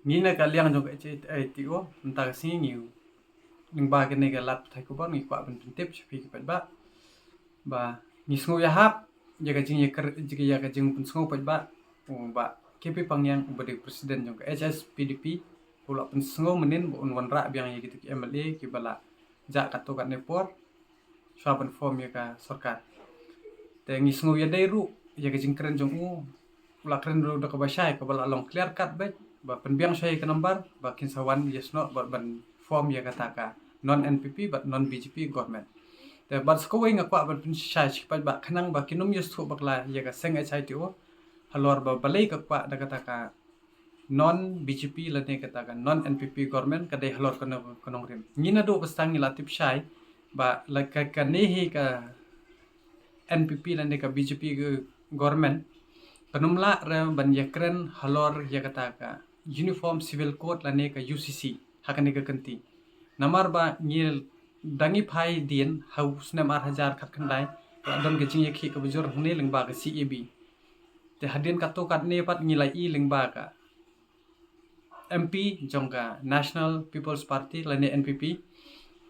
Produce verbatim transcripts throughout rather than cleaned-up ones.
Ngi na ka liang jong ka H I T O mynta ka sngi ngi, lyngba kane ka lad pathai khubor ngi kwah ban pyntip sha phi ki paidbah ba ngi sngew ïahap ïa ka jingïakren, ïa ka jingpynsngew paidbah u Bah K P Pangiang uba dei president jong ka H S P D P, u la pynsngew mynnin ba un wanrah biang ïa kitu ki M L A kiba la jah katto katne por shuwa ban form ïa ka sorkar. Te ngi sngew ïadei ruh ïa ka jingkren jong u, u la kren ruh da kaba shai, kaba la long clear cut beit ba pynbiang shuwa ïa ka number ba kin sa wan ïa snoh bad ban form ïa kata ka non N P P bad non B J P government. Te bad sa kawei nga kwah ban pynshai sha ki paidbah khnang ba kin ym ïa sngewthuh bakla ïa ka seng H I T O halor ba balei ka kwah da kata ka non B J P lane kata ka non N P P government ka dei halor kano ka nongrim. Ngi naduh ba sdang ngi la tip shai ba la ka, kane hi ka N P P lane ka B J P ka government kan ym lah re ban ïakren halor ïa kata ka Uniform Civil Code lane ka U C C ha kane ka kynti. Namar ba ngi da ngi phai dien ha u snem ar hajar khatkhyndai ka la don ka jingïakhih kaba jur hangne lyngba ka C A B. Te hadien katto katne pat ngi la i lyngba ka M P jong ka National People's Party lane N P P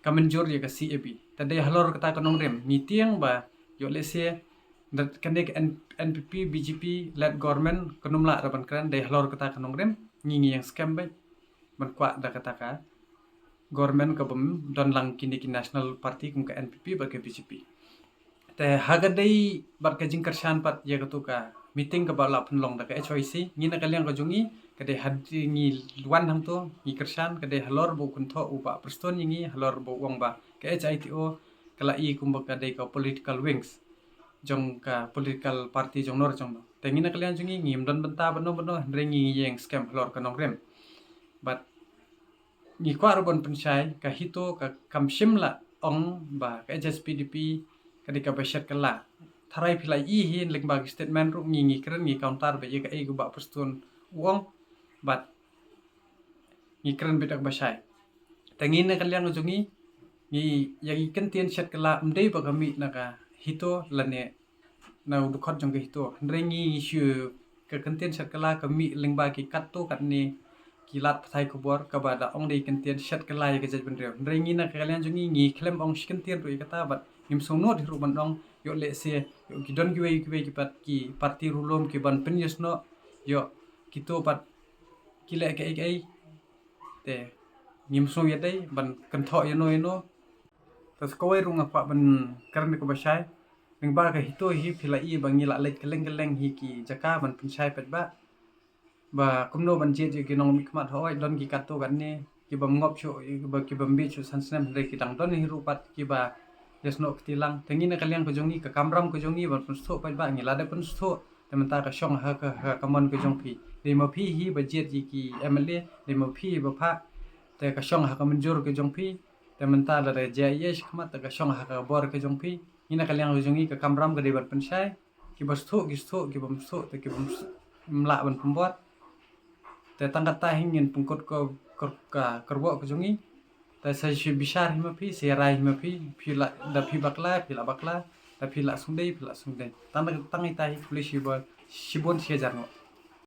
ka mynjur ïa ka C A B. Te dei halor kata ka nongrim ngi tieng ba ïoh lehse da kane ka N-, N P P B J P led government kan ym lah re ban kren, dei halor kata ka nongrim ngi ngi ïeng skhem beit ban kwah da kata ka government ka bym don lang kine ki national party kum ka N P P bad ka B J P. Te ha ka dei bad ka jingkyrshan pat ïa katu ka meeting kaba la pynlong da ka H Y C, ngi na ka liang ka jong ngi ka dei hadien ngi wan hangto ngi kyrshan ka dei halor ba u kynthoh u Bah Prestone ïa ngi halor ba u ong ba ka H I T O ka la i kumba ka dei ka political wings jong ka political party jong nor jong nor. Te ngi na ka liang jong ngi ngim don bynta bano bano hynrei ngi ïeng skhem halor ka nongrim. Bad ngi kwah ruh ban pynshai ka HITO ka kam shym la ong ba ka H S P D P ka dei kaba shet kylla. Tharai phi la i hi lyngba ki statement ruh ngi ngi kren ngi counter ba ïa kaei ka Bah Prestone u ong bad ngi kren beit da kaba shai. Te ngi na ka liang jong ngi ngi ïa ki kyntien shet kylla ym dei ba ka mih na ka HITO lane na u dkhot jong ka HITO. Hynrei ngi shu ka kyntien shet kylla ka mih lyngba ki katto katne ki lad pathai khubor kaba da ong dei kyntien shet kylla ïa ka jaitbynriew. Hynrei ngi na ka liang jong ngi ngi khlem ong shi kyntien ruh ïa kata bad ngim sngewnud hi ruh ban ong ïoh lehse ïoh ki don kiwei kiwei ki pat ki party ruh lum ki ban pynïasnoh ïoh kito pat ki leh kaei kaei. Te ngim sngew ïadei ban kynthoh ïano ïano. Te sa kawei ruh nga kwah ban kren da kaba shai. Lyngba ka HITO hi phi la i ba ngi la leit kylleng kylleng hi ki jaka ban pynshai paidbah ba kumno ban jied ïa ki nongmihkhmat, hooid don ki katto katne ki bym ngop shuh, ki ba, ki bym bieit shuh san snem hynrei ki dang don hi ruh pat kiba ïasnoh kti lang. Te ngi na ka liang ka jong ngi ka kamram ka jong ngi ban pynsngewthuh paidbah ngi la dep pynsngewthuh. Te mynta ka shong ha ka, ha ka mon ka jong phi. Dei ma phi hi ba jied ïa ki M L A, dei ma phi hi ba phah. Te ka shong ha ka mynjur ka jong phi. Te mynta lada jia ïa shi khmat te ka shong ha ka bor ka jong phi. Ngi na ka liang ka jong ngi ka kamram ka dei ban pynshai. Kiba sngewthuh ki sngewthuh, ki bym sngewthuh te ki bym lah ban pynbor. Te tang kata hi ngin pynkut ka, ka, ka kyrwoh ka jong ngi. Te sa shu bishar hi ma phi, sa rai hi ma phi, phi la, da phi bakla phi la bakla, da phi la sngewdei phi la sngewdei. Tang, tang ita hi khublei shibun, shibun shi hajar nguh.